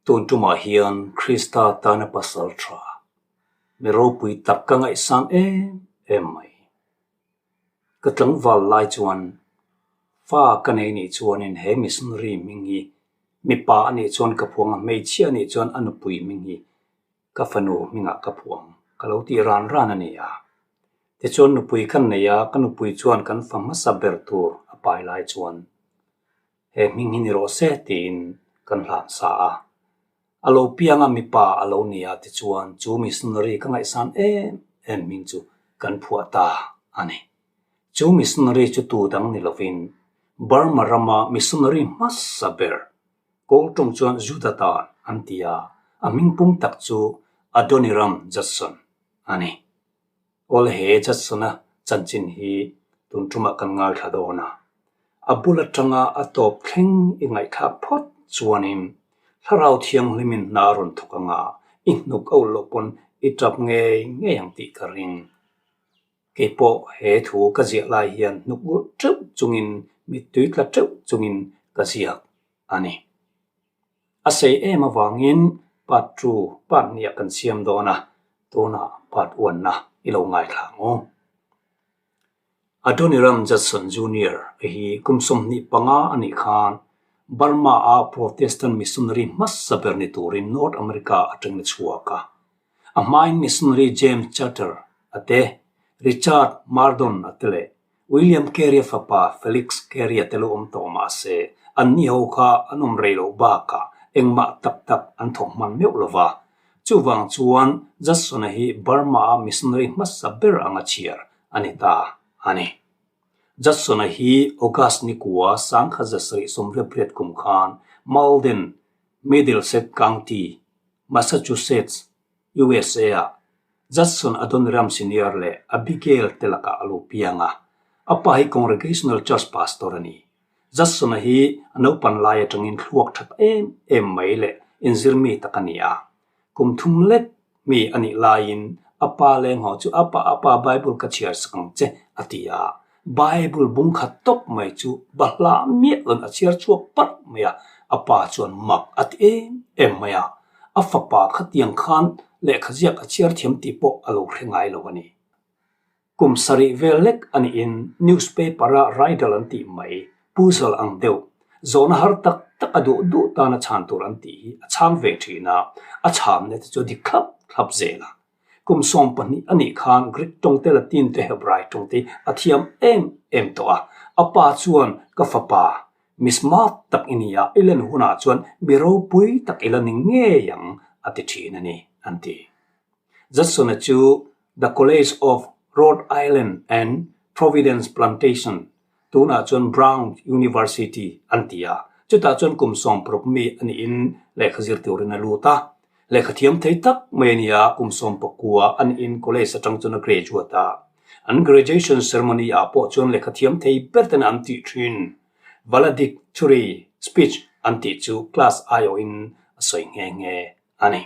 Tun tumah hian Krista tana pasal tha, mi ropui tak ka ngaihsan em em mai. Ka tlangval lai chuan fa ka nei nih chuanin he missionary hming hi mipa a nih chuan ka phuang a, hmeichhia a nih chuan a nupui hming hi ka fanu hmingah ka phuang ka lo tih ran ran a ni a. Tichuan nupui ka nei a, ka nupui chuan kan fa hmasa ber tur a pai lai chuan he hming hi ni rawh se tiin kan hlan sa a. A lo piang a mipa a lo ni a tichuan chu missionary ka ngaihsan em em hming chu kan phuah ta a ni. Chu missionary chu tu dang ni lovin Burma rama missionary hmasa ber Kawl tawng chuan Juda tan an ti a, a hming pum tak chu Adoniram Judson a ni. Awl he Judson-a chanchin hi tun tumah kan ngaithla dawn a. A bul atanga a tawp thleng i ngaihthlak phawt chuanin Thlarau Thianghlimin hna a rawn thawk anga i hnuk a ulh loh pawn i tap ngei ngei ang tih ka ring. Kei pawh he thu ka ziah lai hian hnuk ulh teuh chungin mittui tla teuh chungin ka ziak a ni. A sei em avangin part two, part hniah kan siam dawn a, tunah part one na i lo ngaithla ang u. Adoniram Judson Junior a hi kum 25 a nih khan Burma-a Protestant missionary hmasa ber ni turin North America atangin a chhuak a. A hmain missionary James Chater a te, Richard Mardon a te leh William Carey-a fapa Felix Carey-a te lo awm tawh mah se, anni ho kha an awm rei loh bakah engmah tak tak an thawk hman meuh lo va. Chuvang chuan Judson-a hi Burma-a missionary hmasa ber anga chhiar a ni ta a ni. Judson-a hi August nikua 1788 kum khan Malden, Middlesex County, Massachusetts, USA-ah Judson Adoniram Senior leh Abigail te lakah a lo piang a. A pa hi Congregational Church pastor a ni. Judson-a hi a naupan lai atangin thluak that em em mai leh inzir mi tak a ni a. Kum thum lek mi a nih laiin a pa leng haw chu a pa a pa Bible ka chhiar sak ang che a ti a. Bible bung khat tawp mai chu bahla miah loin a chhiar chhuak parh mai a, a pa chuan mak a ti em em mai a. A fapa khatiang khan lehkha ziak a chhiar thiam tih pawh a lo hre ngai lo a ni. Kum sarih vel lek a niin newspaper-a riddle an tih mai, puzzle ang deuh, zawhna har tak tak a duh duh tana chhan tur an tih hi a chhang ve thin a, a chhamna te chu a dik thlap thlap zel a. Kum 12 a nih khan Greek tawng te, Latin te, Hebrai tawng te a thiam em em tawh a. A pa chuan, Ka fapa, mi smart tak i ni a, i len hunah chuan mi ropui tak i la ni ngei ang, a ti thin a ni, an ti. Judson-a chu The College of Rhode Island and Providence Plantation, tunah chuan Brown University an ti a, chutah chuan kum 60 mi a niin lehkha zir turin a lut a. Lehkha thiam thei tak mai a ni a, kum 19 a niin college atang chuan a graduate a. An graduation ceremony ah pawh chuan lehkha thiam thei ber ten an tih thin. Valedictory speech an tih chu class aiawhin a sawi nghe nghe a ni.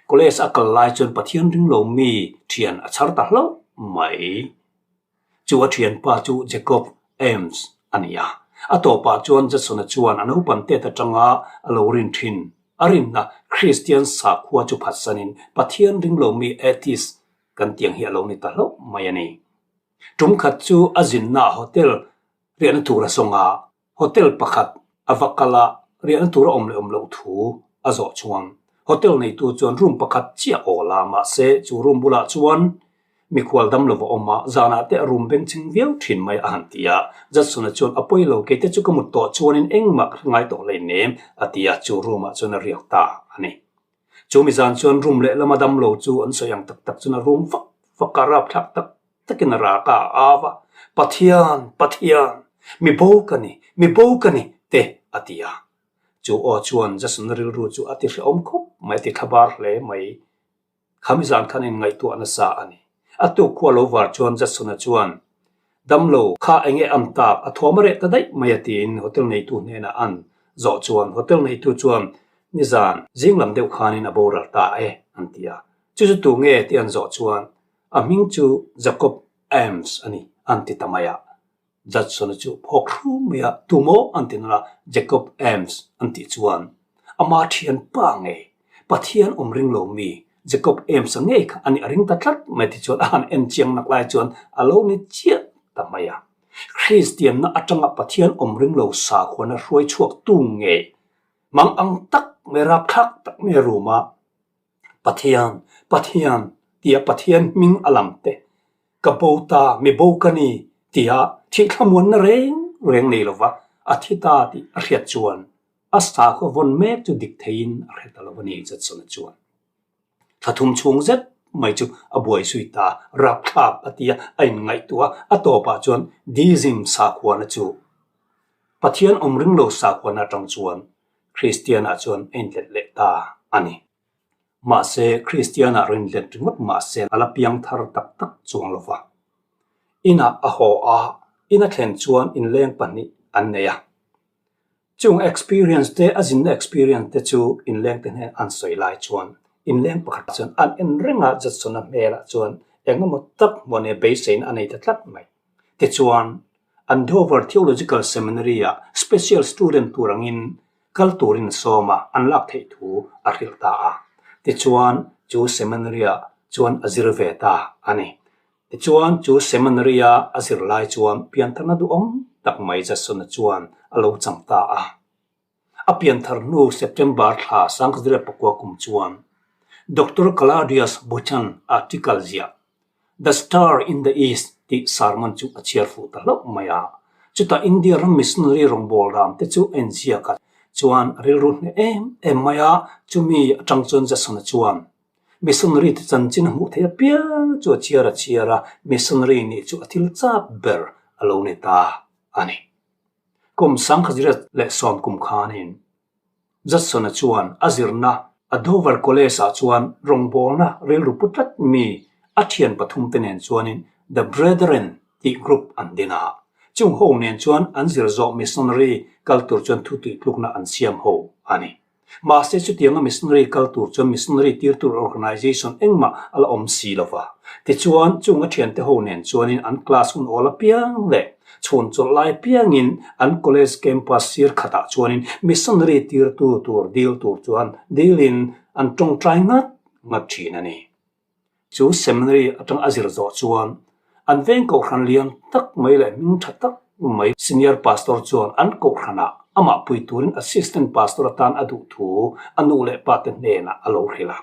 College a kal lai chuan Pathian ring lo mi thian a chhar ta hlauh mai. Chu a thianpa chu Jacob Ames a ni a. A tawpah chuan Judson-a chuan a naupan tet atanga a lo rin thin a rinna Kristian sakhua chu phatsanin Pathian ring lo mi atheist kan tiang hi a lo ni ta hlauh mai a ni. Tum khat chu a zinna hotel riahna tur a sawng a, Hotel pakhat a va kal a, riahna tur a awm leh awm loh thu a zawh chuan hotel neitu chuan room pakhat chiah awl a, mahse chu room bulah chuan mikhual dam lo va awm a, zanah te a room bengchheng viau thin mai a han ti a. Judson-a chuan a pawi lo, keite chu ka mut tawh chuanin engmah ka hre ngai tawh hleinem a ti a, chu room ah chuan a riak ta a ni. Chu mi zan chuan room lehlam a dam lo chu an sawi ang tak tak chuan a room vak vak a, rapthlak tak takin a rak a, a au a, Pathian, Pathian, mi bo ka ni, mi bo ka ni, te a ti a. Chu aw chuan Jason-a rilru chu a ti hrehawm khawp mai, a ti thlabar hle mai. Khami zan khan inngaihtuah nasa a ni. A tuk khua lo var chuan Jason-a chuan, Damlo, kha enge am tak, a thuam a reh ta daih mai a tiin hotel neitu hnenah an zawh chuan hotel neitu chuan nizan zing lam deuh khanin a boral ta e an ti a. Chu chu tu nge tih an zawh chuan A hming chu Jacob Ames a ni, an ti ta mai a. Judson-a chu phawk hru mai a, Tu maw? an ti nawlh a, Jacob Ames an tih chuan. Ama thianpa ngei, Pathian awm ring lo mi, Jacob Ames-a ngei kha a nih a ring ta tlat mai tichuan a han en chiang nak lai chuan a lo ni chiah ta mai a. Kristianna atanga Pathian awm ring lo sakhuana hruai chhuak tu ngei, mang ang tak mai rapthlak tak mai a rum a, Pathian, Pathian tia Pathian hming a lam te, ka bo ta, mi bo ka ni tia thih thlamuanna reng reng nei lova a thi ta tih a hriat chuan a sakhaw vawn mek chu dik theiin a hre ta lo a ni Judson-a chuan. Thla thum chhung zet mai chu a buai zui ta, rapthlak a ti a, a inngaihtuah a, a tawpah chuan Deism sakhuana chu Pathian awm ring lo sakhuana atang chuan Kristianah chuan a inlet leh ta a ni. Mahse, Kristianah rinlet ringawt mahse a la piang thar tak tak chuang lo va. Inah a haw a, in a thlen chuan inleng pahnih an nei a. Chung experience te, a zinna experience te chu inleng te hnen an sawi lai chuan inleng pakhat chuan an en reng a, Judson-a hmelah chuan eng emaw tak hmuh beiseiin a nei ta tlat mai. Tichuan, Andover Theological Seminary-ah special student tur angin kal turin a sawm a, an lak theih thu a hrilh ta a. Tichuan, chu seminary-ah chuan a zir ve ta a ni. Tichuan, chu seminary-a a zir lai chuan piantharna duhawm tak mai Judson-a chuan a lo chang ta a. A pianthar hnu September thla 1909 kum chuan Doctor Claudius Buchan article ziah The Star in the East tih sermon chu a chhiar fuh ta hlauh mai a. Chutah India ram missionary rawngbâwl ram te chu a inziak a, chuan a rilru hneh em em mai a, chumi aṭang chuan Jason-a chuan missionary te chanchin a hmuh theih apiang chu a chhiar a chhiar a, missionary nih chu a thil châk ber a lo ni ta a ni. Kum 1910 kum khanin Judson-a chuan a zirna a Dover College-ah chuan rawngbawlna rilru pu tlat mi a thian pathumte nen chuanin The Brethren tih group an din a. Chung ho nen chuan an zir zawh missionary kal tur chuan thu tihtlukna an siam ho a ni. Mahse chutianga missionary kal tur chuan missionary tir tur organization engmah a la awm si lo va. Tichuan, chung a thiante ho nen chuanin an class hun awl apiang leh chhun chawlh lai apiangin an college campus sir khatah chuanin missionary tirtu tur dil tur chuan dilin an tawngtai ngat ngat thin a ni. Chu seminary atang a zir zawh chuan an veng kohhran lian tak mai leh hming tha tak mai senior pastor chuan an kohhranah amah pui turin assistant pastor atan a duh thu a nu leh pa te hnenah a lo hrilh a.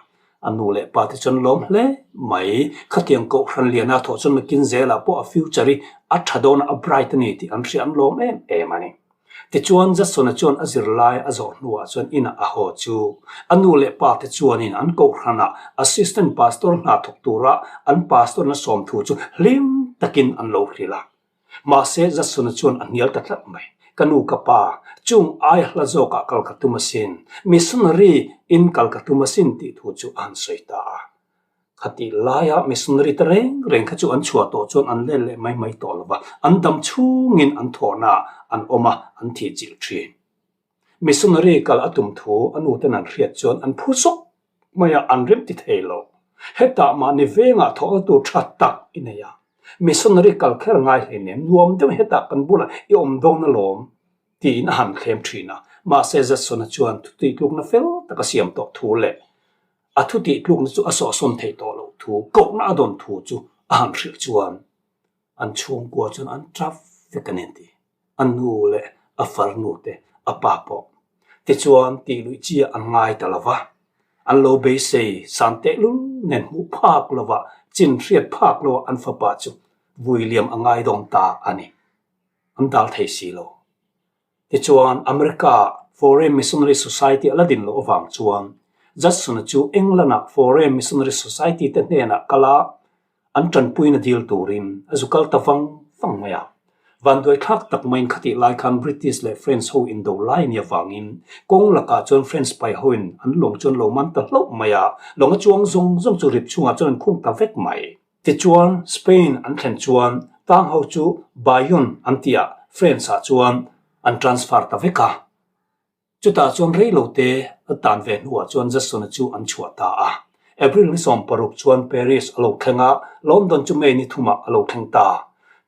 A nu leh pa te chuan lawm hle mai. Khatiang kohhran liana thawh chuan nakin zelah pawh a future hi a tha dawn a, a bright a ni tih an hria an lawm em em a ni. Tichuan, Judson-a chuan a zirlai a zawh hnuah chuan inah a haw chu. A nu leh pa te chuanin an kohhranah assistant pastor hna thawk tura an pastor-na sawm thu chu hlim takin an lo hrilh a. Mahse, Judson-a chuan a hnial ta tlat mai. Ka nu ka pa, chung ai hla zawkah kal ka tum asin, missionary in kal ka tum asin tih thu chu a han sawi ta a. Khatih laia missionary te reng reng kha chu an chhuah tawh chuan an let leh mai mai tawh lo va, an dam chhungin an thawhna an awm a, an thih chilh thin. Missionary kal a tum thu a nu ten an hriat chuan an phu zawk mai a, an rem ti thei lo. Hetah mahni vengah thawhna tur tha tak i nei a, missionary kal kher ngai hleinem, nuam deuh hetah kan bulah i awm dawn alawm tiin a han thlem thin a. Mahse Judson-a chuan thutihtlukna fel tak a siam tawh thu leh A thu tih tlukna chu a sawhsawn theih tawh loh thu, kohna a dawn thu chu a han hrilh chuan an chhungkua chuan an tap vek a ni an ti. A nu leh a farnu te, a pa pawh. Tichuan tih luih chi an ngai ta lo va, an lo beisei san tehlul nen hmuh phak lovah, chin hriat phak lovah an fapa chu vui liam a ngai dawn ta a ni. An dal thei si lo. Tichuan, America-ah Foreign Missionary Society a la din loh avang chuan Judson-a chu England-ah Foreign Missionary Society te hnenah kal a, an tanpuina dil turin a zu kal ta vang vang mai a. Vanduaithlak tak maiin khatih lai khan British leh French ho indo lai ni avangin kawng lakah chuan French pai hoin an lawng chu an lo man ta hlauh mai a, lawng a chuang zawng zawng chu rip chhungah chuan an khung ta vek mai. Tichuan, Spain an thlen chuan tang ho chu Bayonne an tihah France-ah chuan an transfer ta vek a. Chutah chuan rei lo te a tan ve hnuah chuan Judson-a chu an chhuah ta a. April ni 16 chuan Paris a lo thleng a, London chu May ni thumah a lo thleng ta.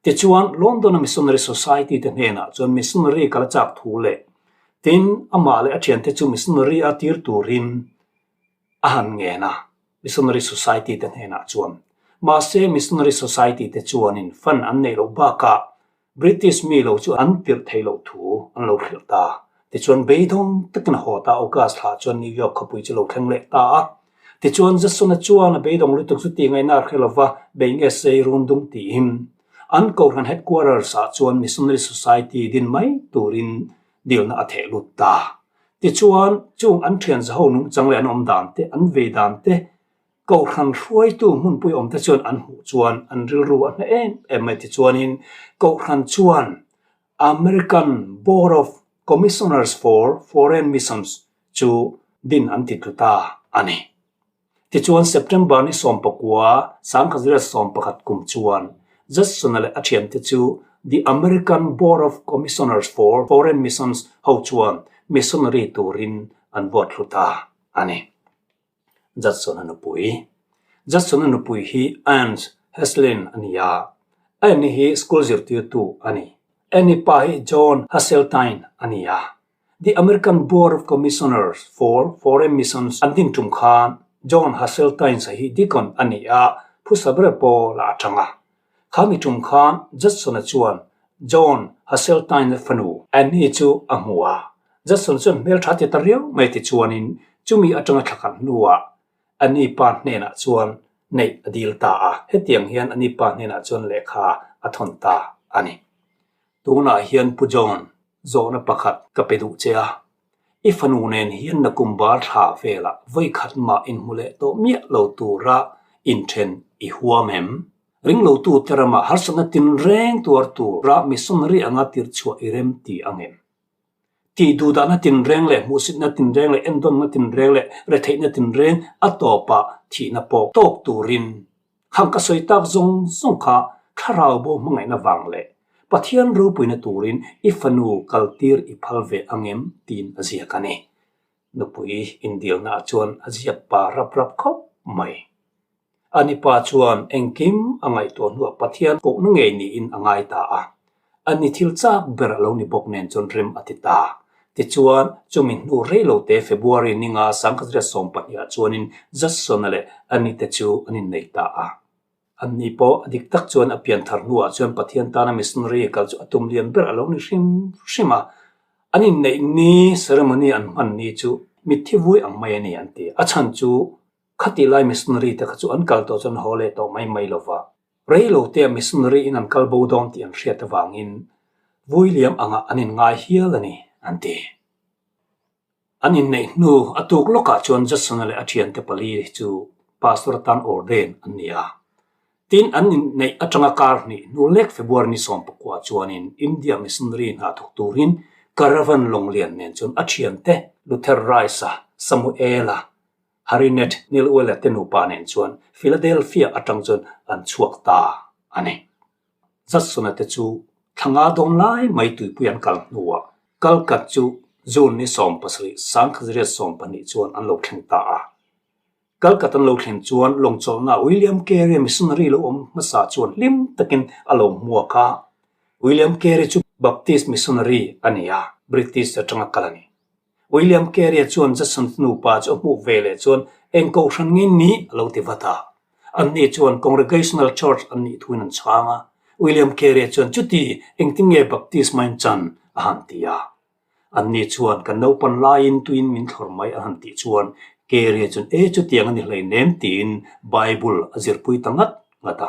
Tichuan, London-a Missionary Society te hnenah chuan missionary kal a chak thu leh. Tin, amah leh a thiante chu missionary a tir turin a han ngen a, Missionary Society te hnenah chuan. Mahse, Missionary Society te chuanin fund an neih loh bakah British mi lo chu an tirh theih loh thu an lo hrilh ta. Tichuan beidawng takin a haw ta, August thlah chuan New York khawpui chu lo thleng leh ta a. Tichuan Judson-a chuan a beidawng lutuk chu tih ngaihna a hre lova, bei nge sei run dung tiin an Kohhran Headquarters ah chuan Missionary Society din mai turin dilna a theh lut ta. Tichuan chung an thian zaho nungchang leh an awm dan te, an vei dan te, Kohhran hruaitu hmunpui awmte chuan an hmuh chuan an rilru a hna em em mai. Tichuanin Kohhran chuan American Board of Commissioners for Foreign Missions chu din an ti tlu ta a ni. Tichuan September ni 19, 1911 kum chuan Judson-a leh a thiante chu The American Board of Commissioners for Foreign Missions ho chuan missionary turin an vote thlu ta a ni. Judson-a nupui. Judson-a nupui hi Anne Heslin a ni a, Anne hi school zirtirtu a ni. Anne-i pa hi John Hasseltine a ni a. The American Board of Commissioners for Foreign Missions an din tum khan John Hasseltine-a hi deacon a ni a, phusa ber pawl a atang a. Khami tum khan Judson-a chuan John Hasseltine-a fanu Anne-i chu a hmu a. Judson chuan hmeltha ti ta riau mai ti chuanin chumi atanga thla khat hnuah Annie pa hnenah chuan neih a dil ta a, hetiang hian Annie pa hnenah chuan lehkha a thawn ta a ni. Tunah hian Pu John, zawhna pakhat ka pe duh che a, i fanu nen hian nakum bar thla velah vawikhat mah inhmu leh tawh miah lo tura inthen i huam em? Ringlotute ramah harsatna tinreng tuar tura missionary anga tirchhuah i rem ti ang em? Tih duhdahna tinreng leh hmuhsitna tinreng leh endawnna tinreng leh retheihna tinreng a tawpah thihna pawh tawk turin khang ka sawi tak zawng zawng kha thlarau bo hmangaihna vang leh Pathian ropuina turin i fanu kaltir i phal ve angem tiin a ziak a ni. Nupui indilnaah chuan a ziak pa rap rap khawp mai. A nipa chuan engkim a ngaihtuah hnuah Pathian kohna ngei niin a ngai ta a. A ni thil chak ber a lo ni bawk nen chuan rem a ti ta. Tichuan, chumi hnu rei lo te February ninga 1912 ah chuanin Judson-a leh a nite chu an innei ta a. Anni pawh a dik tak chuan a pian thar hnuah chuan Pathian tana missionary kal chu a tum lian ber a lo ni hrim hrim a. An inneih ni ceremony an hman ni chu mitthi vui ang mai a ni an ti. A chhan chu Khatih lai missionary te kha chu an kal tawh chuan haw leh tawh mai mai lo va. Rei lo te missionary in an kal bo dawn tih an hriat avangin vui liam angah an inngai hial a ni, an ti. An inneih hnu a tuk lawkah chuan Judson-a leh a thiante pali chu pastor atan ordain an ni a. Tin, an inneih atanga kar hnih hnu lek February ni 19 chuanin India missionary hna thawk turin caravan lawnglian nen chuan a thiante Luther Rice-a, Samuel-a, Harinet Nilwell-a te nupa nen chuan Philadelphia atang chuan an chhuak ta a ni. Judson-a te chu thla nga dawn lai mai tuipui an kal hnuah Kalkat chu June ni 17, 1912 chuan an lo thleng ta a. Kalkat an lo thlen chuan lawngchawlhna William Carey missionary lo awm hmasa chuan hlim takin a lo hmuak a. William Carey chu Baptist missionary a ni a, British atanga kal a ni. William Carey-a chuan Judson nupa chu a hmuh ve leh chuan eng kohhran nge ni a lo ti vat a. Anni chuan Congregational Church an nih thuin an chhang a. William Carey-a chuan chuti engtin nge baptisma in chan a han ti a. Anni chuan kan naupan laiin tuin min thlawr mai a han tih chuan Carey-a chuan e chutiang a ni hleinem tiin Bible a zirpui ta ngat ngat a.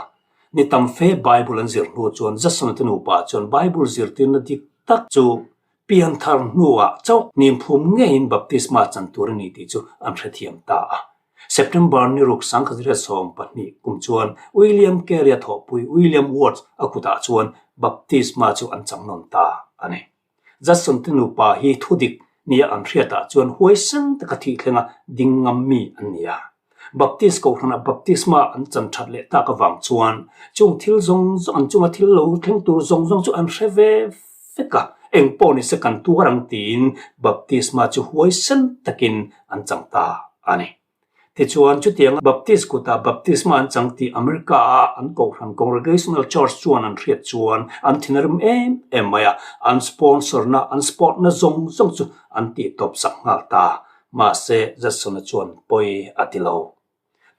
Ni tam fe Bible an zir hnu chuan Judson-a te nupa chuan Bible zirtirna dik tak chu Pianthar hnuah chauh hnim phum ngeiin baptisma chan tur a ni tih chu an hrethiam ta a. September ni ruk 1912 kum chuan William Carey-a thawhpui William Watts a kutah chuan baptisma chu an chang nawn ta a ni. Judson te nupa hi thudik nia an hriatah chuan huaisen taka thih thlenga ding ngam mi an ni a. Baptist kohhranah baptisma an chan that leh tak avang chuan chung thil zawng zawng an chunga thil lo thleng tur zawng zawng chu an hre ve vek a, eng pawh ni se kan tuar ang tiin baptisma chu huaisen takin an chang ta a ni. Tichuan, chutianga Baptist kutah baptisma an chang tih America-a an kohhran Congregational Church chuan an hriat chuan an thinrim em em mai a, an sponsor-na, an support-na zawng zawng chu an tihtawp sak nghal ta. Mahse, Judson-a chuan pawi a ti lo.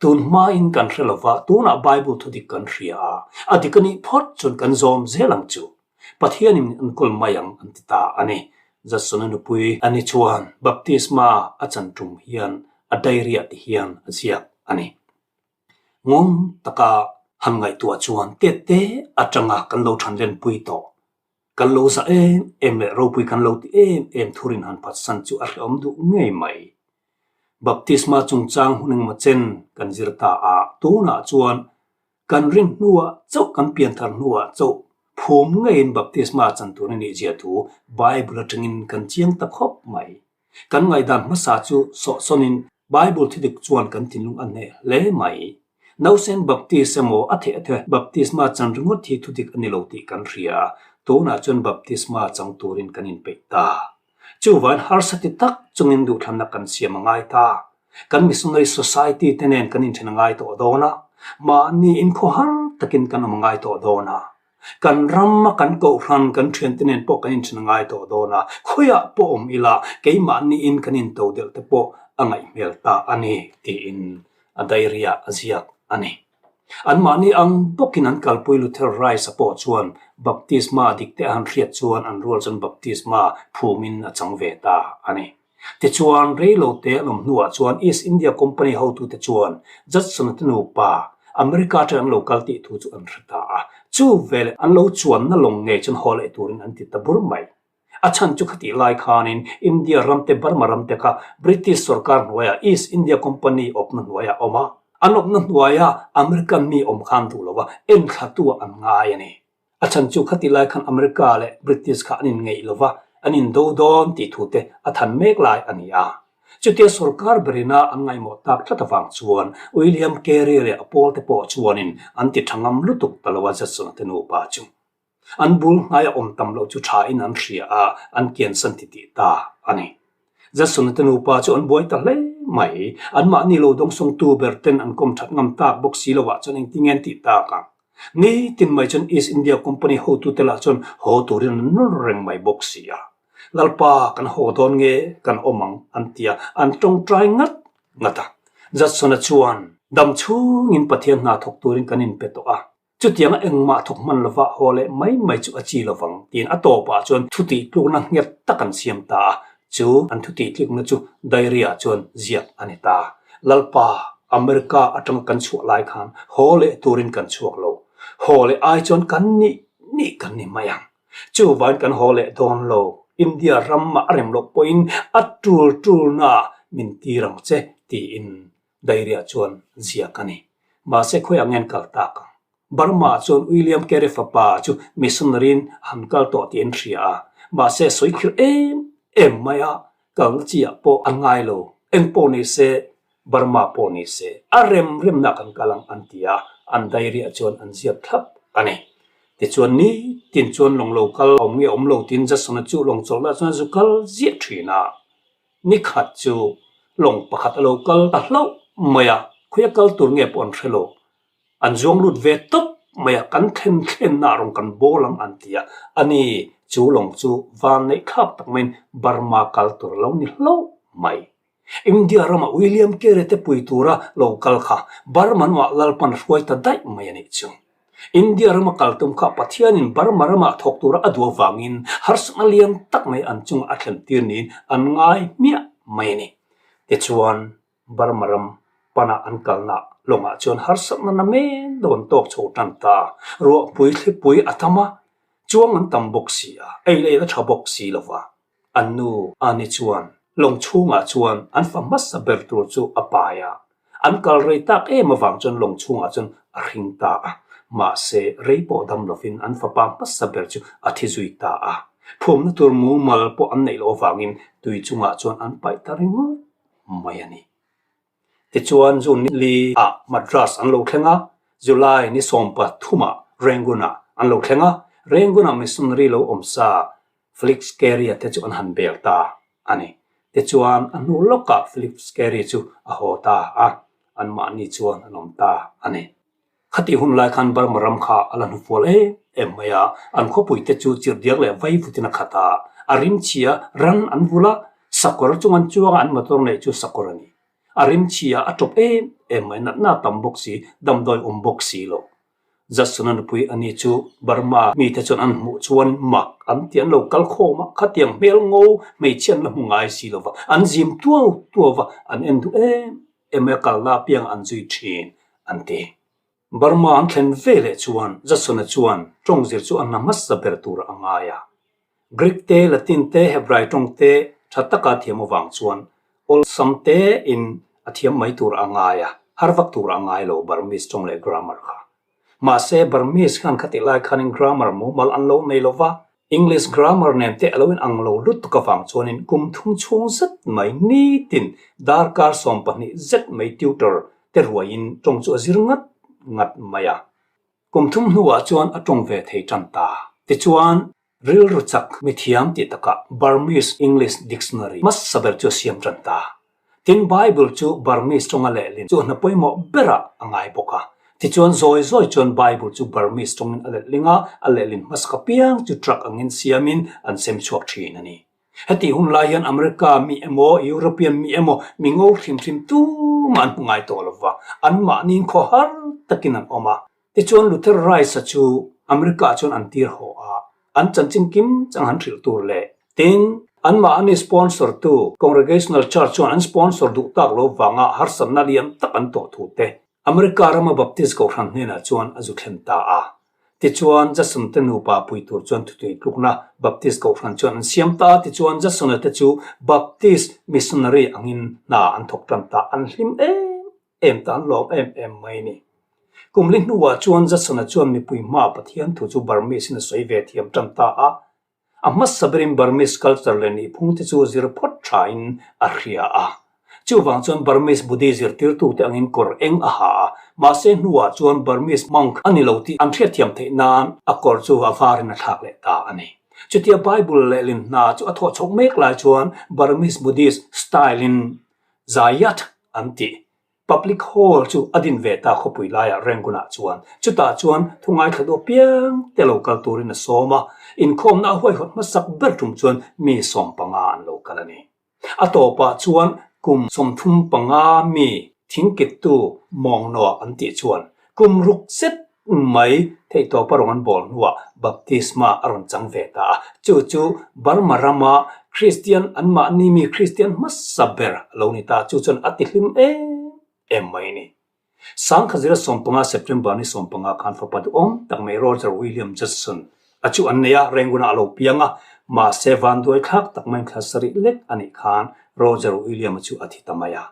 Tun hmain kan hre lova, tunah Bible thudik kan hria a, a dik a nih phawt chuan kan zawm zel ang chu. Pathianin min enkawl mai ang an ti ta a ni. Judson-a nupui a ni chuan baptisma a chan tum hian a diary-ah ti hian a ziak a ni. Ngun taka han ngaihtuah chuan tette atanga kan lo thanlenpui tawh. Kan lo za em em leh ropui kan lo ti em em thurin han phatsan chu a hrehawm duh ngei mai. Baptisma chungchang hun engemaw chen kan zir ta a, tunah chuan Kan rin hnuah chauh kan pianthar hnuah chauh phum ngeiin baptisma chan tur a nih zia thu Bible atangin kan chiang ta khawp mai. Kan ngaihdan hmasa chu sawhsawnin Bible thudik chuan kan thinlung a hneh hle mai. Nausen baptis emaw a theh theh baptisma chan ringawt hi thudik a ni lo tih kan hria. Tunah chuan baptisma chang turin kan inpeih ta. Chuvain harsa ti tak chungin duhthlanna kan siam a ngai ta. Kan Missionary Society te nen kan inthen a ngai tawh dawn a, mahni inkhawhar takin kan awm a ngai tawh dawn a. Kan rama kan kohhran kan thiante nen pawh kan inthen a ngai tawh dawn a, khawiah pawh awm ila keimahniin kan into delh te pawh a ngaih hmel ta a ni tiin a diary ah a ziak a ni. Anmahni ang bawkin an kalpui Luther Rice-a pawh chuan baptisma dik te a han hriat chuan an rual chuan baptisma phumin a chang ve ta a ni. Tichuan, reilote an awm hnuah chuan East India Company hotute chuan Judson-a te nupa America atang an lo kal tih thu chu an hre ta a. Chu veleh an lo chuanna lawng ngei chuan haw leh turin an ti ta bur mai. A chhan chu khatih lai khanin India ram te Burma ram te kha British sorkar hnuaiah East India Company awpna hnuaiah a awm a. An awpna hnuaia American mi awm khan duh lo a, enthlatu ah an ngai a ni. A chhan chu khatih lai khan America leh British kha an inngeih lo va, an indo dawn tih thu te a than mek lai a ni a. Chutia sorkar berina an ngaihmawh tak tlat avang chuan William Carey leh a pawl te pawh chuanin an ti tha ngam lutuk ta lo a Judson-a te nupa chu. An bul hnaia awm tam loh chu thain an hria a, an kiansan ti tih ta a ni. Judson-a te nupa chu an buai ta hle mai. Anmahni lo dawngsawngtu ber ten an kawm that ngam tak bawk si lovah chuan engtin nge an tih tak ang? Nitin mai chuan East India Company hotute lah chuan haw turin an nawr reng mai bawk si a. Lalpa kan haw dawn nge kan awm ang an ti a, an tawngtai ngat ngat a. Judson-a chuan dam chhungin Pathian hna thawk turin kan inpe tawh a. Chutianga engmah thawk hman lova haw leh mai mai chu a chi lovang tiin a tawpah chuan thutihtlukna nghet tak an siam ta a, chu an thutihtlukna chu diary-ah chuan ziak a ni ta. Lalpa, America atanga kan chhuah lai khan haw leh turin kan chhuak lo. Haw leh ai chuan kan nih nih kan ni mai ang. Chuvain kan haw leh dawn lo. India ramah a rem loh pawhin a tul tulnaah min tir ang che tiin Diary-ah chuan ziak a ni. Mahse khawiah nge an kal tak ang? Burma-ah chuan William Carey fapa chu missionary-in a han kal tawh tih an hria a, mahse sawi khirh em em mai a, kalna chi-ah pawh an ngai lo. Eng pawh ni se, Burma pawh ni se, a rem remna kan kal ang an ti a, an diary-ah chuan an ziak thlap a ni. Tichuan nitin chuan lawng lo kal awm nge awm lo tiin Judson-a chu lawng chawlhna chuan zu kal ziah thin a. Ni khat chu lawng pakhat a lo kal ta hlauh mai a, khawi a kal tur nge pawh an hre lo. An zuang lut ve tawp mai a, kan thlen thlenna ah rawn kan bawl ang an ti a, a ni chu lawng chu van neih thlak tak maiin Burma kal tur a lo ni hlauh mai. India rama William Carey te pui tura lo kal kha Burma ramah Lalpan hruai ta daih mai a nih chu. India rama kal tum kha Pathianin Burma ramah thawk tura a duh avangin harsatna lian tak mai an chungah a thlen tir niin an ngai hmiah mai a ni. Tichuan, Burma ram pana an kalna lawngah chuan harsatna na men dawn tawk chho tan ta. Ruahpui thlipui a tam a, chuang an tam bawk si a, ei leh in a tha bawk si lo va. An nu Ani chuan lawng chhungah chuan an fa hmasa ber tur chu a pai a, an kal rei tak em avang chuan lawng chhungah chuan a hring ta a, mahse rei pawh dam lovin an fapa hmasa ber chu a thi zui ta a. Phumna tur mumal pawh an neih loh avangin tui chungah chuan an paih ta ringawt mai a ni. Tichuan June ni li ah Madras an lo thleng a, July ni 13 ah Rangoon ah an lo thleng a, Rangoon ah missionary lo awm sa Felix Carey-a te chu an han bel ta a ni. Tichuan a hnu lawkah Felix Carey chu a haw ta a. anmahni chuan an awm ta a ni. Khatih hun lai khan Burma ram kha a la hnufual em em mai a, an khawpui te chu chirhdiak leh vaivutin a khat a, a rimchhia ran an vul a, sakawr chung an chuang a, an motor neih chu sakawr a ni. A rimchhia a tawp em em mai, natna a tam bawk si, damdawi awm bawk si lo. Jackson-a nupui a ni chu Burma mite chuan an hmuh chuan mak an ti, an lo kal khawm a, khatiang hmel ngo hmeichhia an la hmu ngai si lo va, an zim tuau tuau va, an en duh em em mai a, kalna apiang an zui thin an ti. Burma an thlen ve leh chuan Jackson-a chuan tawng zir chu a hna hmasa ber tur a ngai a. Greek te, Latin te, Hebrai tawng te tha taka thiam avang chuan awlsam tein a thiam mai tur a ngai a, har vak tur a ngai lo Burmese tawng leh grammar kha. Mahse, Burmese khan khatih lai khanin grammar mumal an lo nei lo va, English grammar nen te a lo inang lo lutuk avang chuanin kum thum chhung zet mai nitin darkar 12 zet mai tutor te ruaiin tawng chu a zir ngat ngat mai a. Kum thum hnuah chuan a tawng ve thei tan ta. Tichuan, rilru chak mithiam tih takah Burmese English Dictionary hmasa ber chu a siam tan ta. Tin, Bible chu Burmese tawnga lehlin chu hna pawimawh berah a ngai bawk a. Tichuan, zawi zawi chuan Bible chu Burmese tawngin a letling a, a lehlin hmasa piang chu truck angin siamin an sem chhuak thin a ni. Hetih hun lai hian America mi emaw, European mi emaw, mi ngo hrim hrim tumah an hmu ngai tawh lo va, anmahniin khaw har takin an awm a. Tichuan Luther Rice-a chu America-ah chuan an tir haw a, an chanchin kim chang han hrilh tur leh. Tin, anmahni sponsor-tu Congregational Church chuan an sponsor duh tak lo vanga harsatna lian tak an tawh thu te America rama Baptist Kohhran hnenah chuan a zu thlen ta a. Tichuan, Jason te nupa pui tur chuan thutui tlukna Baptist Kohhran chuan an siam ta a, tichuan Jason-a te chu Baptist missionary angin hna an thawk tan ta, an hlim em em ta, an lawm em em mai a ni. Kum li hnuah chuan Jason-a chuan mipui hmaa Pathian thu chu Burmese-in a sawi ve thiam tan ta a, A hmasa berin Burmese culture leh nihphung te chu zir phawt thain a hria a. Chuvang chuan Burmese Buddhi zirtirtute angin kawr eng a ha a, mahse hnuah chuan Burmese monk a ni lo tih an hriatthiam theih nan a kawr chu a varin a thlak leh ta a ni. Chutia Bible lehlin hna chu a thawh chhoh mek lai chuan Burmese Buddhist style-in Zayat an tih Public Hall chu a din ve ta khawpui laiah Rangoon-ah chuan. Chutah chuan thu ngaithla duh piang te lo kal turin a sawm a, inkhawmna a huaihawt hmasak ber tum chuan mi 15 an lo kal a ni. A tawpah chuan kum 35 mi thingkittu Mawngnoa an tih chuan kum ruk zet mai theihtawpa rawn an bawl hnuah baptisma a rawn chang ve ta a, chu chu Burma rama Kristian anmahni mi Kristian hmasa ber a lo ni ta, chu chuan a tihlim em em mai a ni. Sangkhazira 15 September ni 15 khan fapa duhawm tak mai Roger William Judson a chu an nei a, Rangoon-ah a lo piang a, mahse vanduai thlak tak maiin thla sarih lek a nih khan Roger William-a chu a thi ta mai a.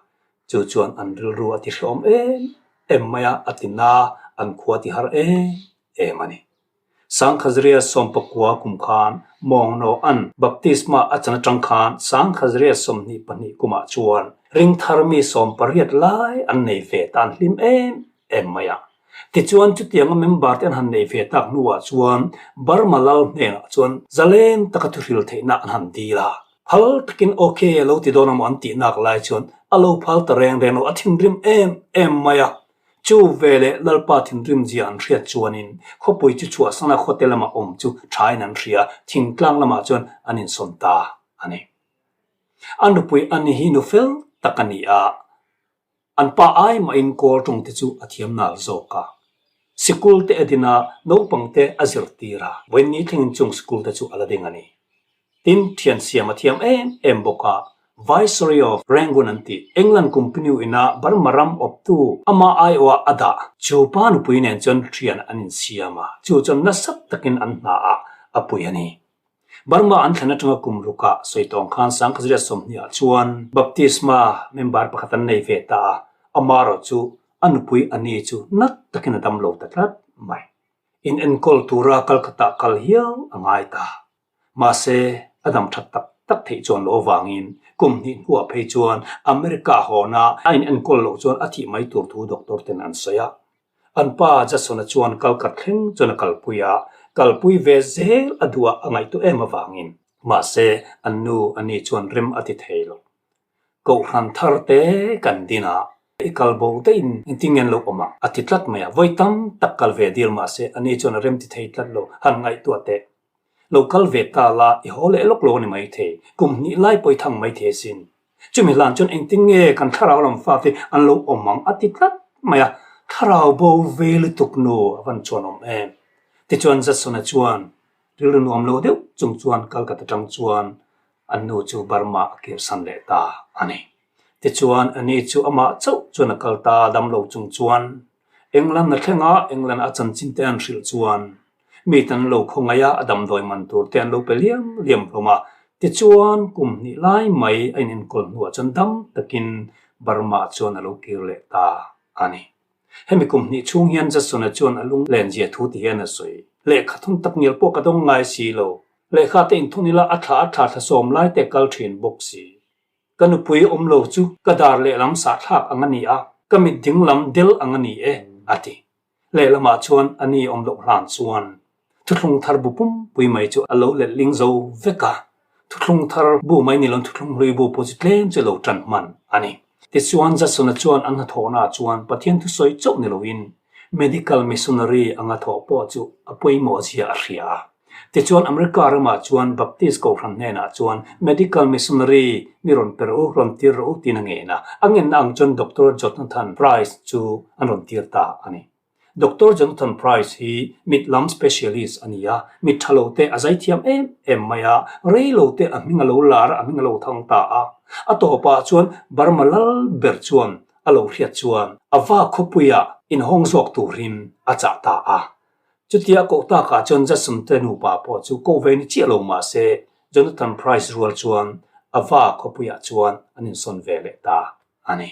Chu chuan an rilru a ti hrehawm em em mai a, a ti na, an khua ti har em em a ni. Sangkhazria 19 kum khan Mawngnaw-an baptisma a chan atang khan Sangkhazria 22 kumah chuan ringthar mi 18 lai an nei ve ta an hlim em em mai a. Tichuan chutianga member te an han nei ve tak hnuah chuan Burma lal hnenah chuan zalen taka thuhril theihna an han dil a. Phal takin ok a lo ti dawn a maw an tih nak lai chuan a lo phal ta reng reng lo, a thinrim em em mai a. Chu veleh Lalpa thinrim zia an hriat chuanin khawpui chu chhuahsana khawte lama awm chu thain an hria, thingtlang lamah chuan an insawn ta a ni. A nupui Annie hi nu fel tak a ni a. An pa ai mahin kawl tawng te chu a thiam nal zawk a. Sikul te a din a, naupang te a zirtir a. Vawiin ni thlengin chung sikul te chu a la ding a ni. Tin, thian siam a thiam em em bawk a. Viceroy of Rangoon an tih, England Company ina Burma ram awptu ama aiawha a dah chu pa nupui nen chuan thian an insiam a, chu chuan nasa takin an hna ah a pui a ni. Burma an thlen atanga kum rukah sawi tawng khan Sangkhazria 20 ah chuan Baptisma member pakhat an nei ve ta a, amarawh chu a nupui a ni chu nat takin a dam lo ta tlat mai. In enkawl tura Calcutta kal hial a ngai ta. Mahse, a dam that tak tak theih chuan loh avangin kum hnih hnuah phei chuan America hawna a in enkawl loh chuan a thih mai tur thu doctor ten an sawi a. An pa Jason-a chuan kalkat thleng chuan a kalpui a, kalpui ve zel a duh a a ngaihtuah em avangin. Mahse, an nu a ni chuan rem a ti thei lo. Kohhran thar te kan din a. I kal bo daihin engtin nge an lo awm ang? A ti tlat mai a, vawi tam tak kal ve dil mah se ani chuan a rem ti thei tlat lo, han ngaihtuah teh. Lo kal ve ta la, i haw leh lawk lo a ni maithei, kum hnih lai pawh i thang maithei asin. Chumi hlan chuan engtin nge kan thlarau lam fate an lo awm ang a ti tlat mai a, thlarau bo ve lutuk nu a van chuan awm em? Tichuan Jason-a chuan rilru nuam lo deuh chung chuan Calcutta tang chuan an nu chu Burma a kirsan leh ta a ni. Tichuan ani chu amah chauh chuan a kal ta dam lo chung chuan England a thleng a, England a chanchin te an hrilh chuan mi te an lo khawngaih a, a damdawi man tur te an lo pe liam liam hlawm a. Tichuan kum hnih lai mai a inenkawl hnuah chuan dam takin Burma chuan a lo kir leh ta a ni. Hemi kum hnih chhung hian Jason-a chuan a lung len zia thu ti hian a sawi. Lehkha thun tak ngial pawh ka dawng ngai si lo. Lehkha te inthun ila a thla a thla thla sawm lai te kal thin bawk si. Ka nupui awm lo chu ka dar lehlam sahthlak ang a ni a, ka mit dinglam del ang a ni e, a ti. Lehlamah chuan a ni awm loh hlan chuan thuthlung thar bu pumpui mai chu a lo letling zo vek a, thuthlung thar bu mai ni loin thuthlung hlui bu pawh chu tlem chu a lo tan hman a ni. Tichuan Jason-a chuan an hnathawhnaah chuan Pathian thusawi chauh ni loin medical missionary anga thawh pawh chu a pawimawh zia a hria a. Tichuan America ramah chuan Baptist Kohhran hnenah chuan medical missionary mi rawn pe rawh u, rawn tir rawh u tiin a ngen a. A ngenna ang chuan Doctor Jonathan Price chu an rawn tir ta a ni. Doctor Jonathan Price hi mit lam specialist a ni a, mit tha lo te a zai thiam em em mai a, rei lo te a hming a lo lar a, a hming a lo thang ta a. A tawpah chuan Burma lal ber chuan a lo hriat chuan a va khawpuiah inhawng zawk turin a chah ta a. Chutia koh takah chuan Jason te nupa pawh chu koh ve ni chiah lo mah se Jonathan Price rual chuan a va khawpuiah chuan an insawn ve leh ta a ni.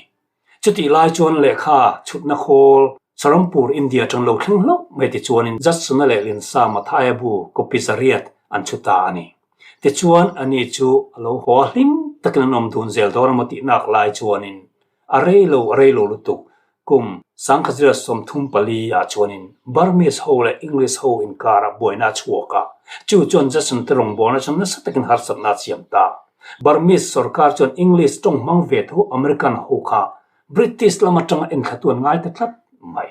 Chutih lai chuan lehkha chhutna khawl Sarampur India atang lo thleng hlauh mai tichuanin Jason-a leh Linsa Mathaia bu copy zariat an chhu ta a ni. Tichuan ani chu a lo haw a hlim takin an awm dun zel dawn emaw tih nak lai chuanin A rei lo, a rei lo lutuk. Kum sangkhazira 34 ah chuanin Burmese ho leh English ho inkarah buaina a chhuak a, chu chuan Jason te rawngbawlna chuan nasa takin harsatna a siam ta. Burmese sorkar chuan English tawng hmang ve tho American ho kha British lam atanga enthlatu an ngai ta tlat mai.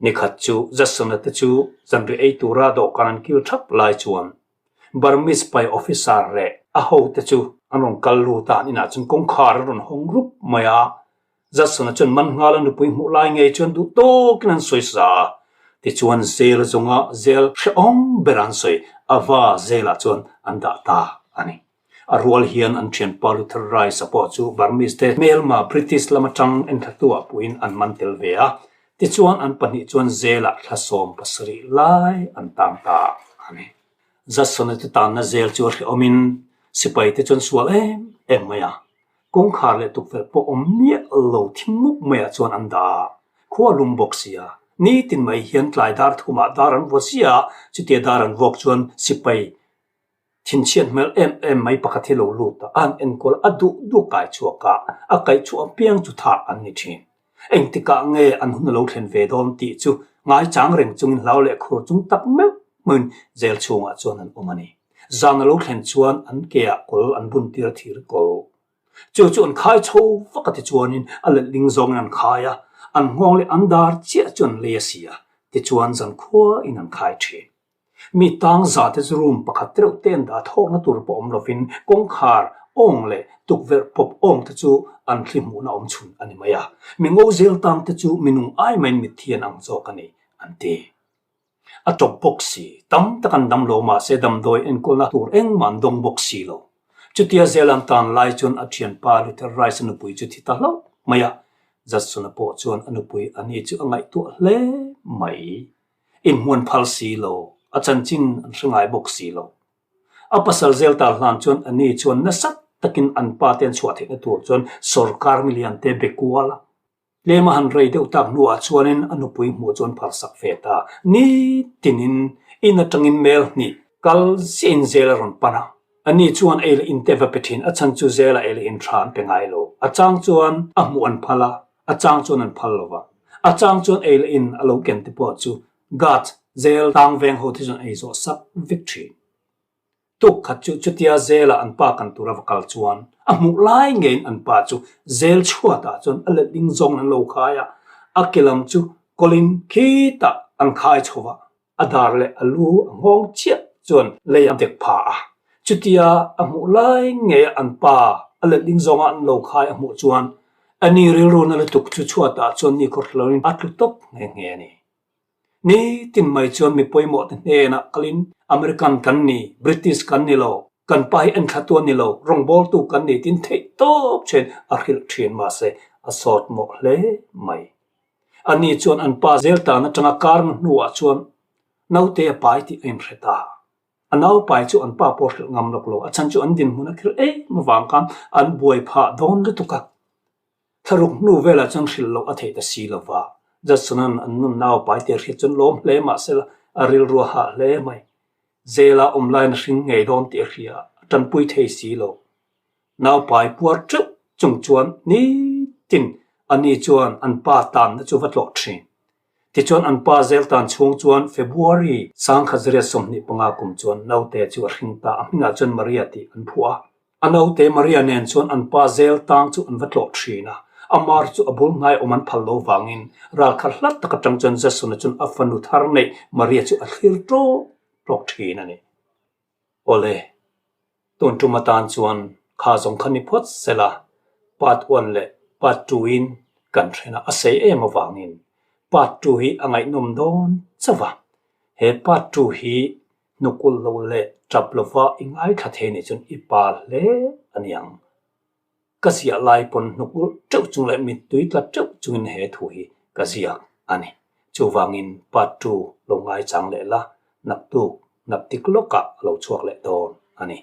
Nikhat chu Jason-a te chu zanriah ei tura dawhkan an kil thap lai chuan Burmese pai officer leh a hote chu an rawn kal lut a, an inah chuan kawngkhar a rawn hawng rup mai a. Jason-a chuan man nghal a nupui hmuh lai ngei chuan duh tawkin an sawi sa a. Tichuan zel zawnga zel hrehawm ber an sawi Ava zelah chuan an dah ta a ni. A rual hian an thianpa Luther Rice-a pawh chu Burmese te hmelma British lam atang enthlatuah puiin an man tel ve a. Tichuan an pahnih chuan zelah thla 17 lai an tang ta a ni. Jason-a te tanna zel chu a hrehawmin sipai te chuan sual em em mai a. Kawngkhar leh tukverh pawh awm miah lo thim mup maiah chuan an dah a, khua lum bawk si a. Nitin mai hian tlai dar thumah dar an vua zia a, chutia dar an vuak chuan sipai Thinchhiat hmel em em mai pakhat hi lo lut a, a han enkawl a duh duh kai chhuak a, a kaih chhuah apiang chu thah an ni thin. Engtikah nge an hun a lo thlen ve dawn tih chu ngaichang reng chungin hlau leh khur chung tak meuh meuhin jail chhungah chuan an awm a ni. Zan a lo thlen chuan an keah kawl an bun tir thir kawl. Chu chu an khai chho vak a tichuanin a letling zawngin an khai a, an nghawng leh an dar chiah chu an lei a si a, tichuan zankhuain an khai thin. Mi tang za te chu room pakhat te reuh te an dah thawkna tur pawh awm lovin kawngkhar awng leh tukverh pawp awng te chu an thli hmuhna awm chhun a ni mai a. Mi ngo zel tang te chu mi nung ai maiin mitthi an ang zawk a ni, an ti. A tawp bawk si, tam tak an dam lo mahse damdawi enkawlna tur engmah an dawng bawk si lo. Chutia zel an tan lai chuan a thianpa Luther Rice-a nupui chu thi ta hlauh mai a, Judson-a pawh chuan a nupui a ni chu a ngaihtuah hle mai. Inhmuan phal si lo, a chanchin an hre ngai bawk si lo. A pasal zel tar hlan chuan a ni chuan nasa takin an pa te an chhuah theihna tur chuan sorkar milian te be kual a. Tlem a han rei deuh tak hnuah chuanin a nupui hmuh chu an phalsak ve ta. Nitinin in atangin mel hnih kal ziahin zel a rawn pan a. A ni chuan ei leh in te va pe thin, a chhan chu zela ei leh in tha an pe ngai lo. A chang chuan a hmuh an phal a, a chang chuan an phal lo va. A chang chuan ei leh in a lo ken te pawh chu guard zel tang veng ho te chuan ei zawh sak vek thin. Tuk khat chu chutia zela an pa kan tura va kal chuan. A hmuh lai ngeiin an pa chu zel chhuatah chuan a letling zawngin an lo khai a, a ke lam chu kawlin khitah an khai chho va, a dar leh a lu a nghawng chiah chuan lei a dek pha a. Chutia a hmuh lai ngeia an pa a letling zawnga an lo khai a hmuh chuan a ni rilru na lutuk chu chhuatah chuan ni khawr hloin a tlu tawp nghe nghe a ni. Nitin mai chuan mi pawimawh te hnenah kalin American kan ni, British kan ni lo, kan pa hi enthlatu a ni lo, rawngbawltu kan ni tiin theih tawp chen a hrilh thin mahse a sawt mawh hle mai. Ani chuan an pa zel tan atanga kar na hnuah chuan naute a pai tih a inhre ta. A naupai chu an pa pawh hrilh ngam lawk lo, a chhan chu an dinhmun a khirh em avang khan an buai phah dawn lutuk a. Thlaruk hnu velah chuan hrilh loh a theih ta si lo va, Judson-a'n an nun naupai te hriat chuan lawm hle mah se la, a rilru a hah hle mai. Zela awm laiin a hring ngei dawn tih a hria, a tanpui thei si lo. Naupai puar teuh chung chuan nitin ani chuan an pa tanna chu va tlawh thin. Tichuan an pa zel tan chhung chuan February 1925 kum chuan naute chu a hring ta, a hmingah chuan Maria tih an phuah a. A naute Maria nen chuan an pa zel tang chu an va tlawh thin a, a mar chu a bul hnai awm an phal lo vangin ralkhat hlat tak atang chuan Jason-a chuan a fanu thar neih Maria chu a thlir tawk tawk thin a ni. Awle, tun tum atan chuan kha zawng kha ni phawt sela, part one leh part two in kan then a, a sei em avangin part two hi a ngaihnawm dawn chauh a, he part two hi Hnukul lo leh tap lova i ngaithla thei nih chuan i pa hle a ni ang. Ka ziah lai pawn hnukul teuh chung leh mittui tla teuh chungin he thu hi ka ziak a ni. Chuvangin part 2 lo ngaichang leh la, naktuk naptik lawkah a lo chhuak leh dawn a ni.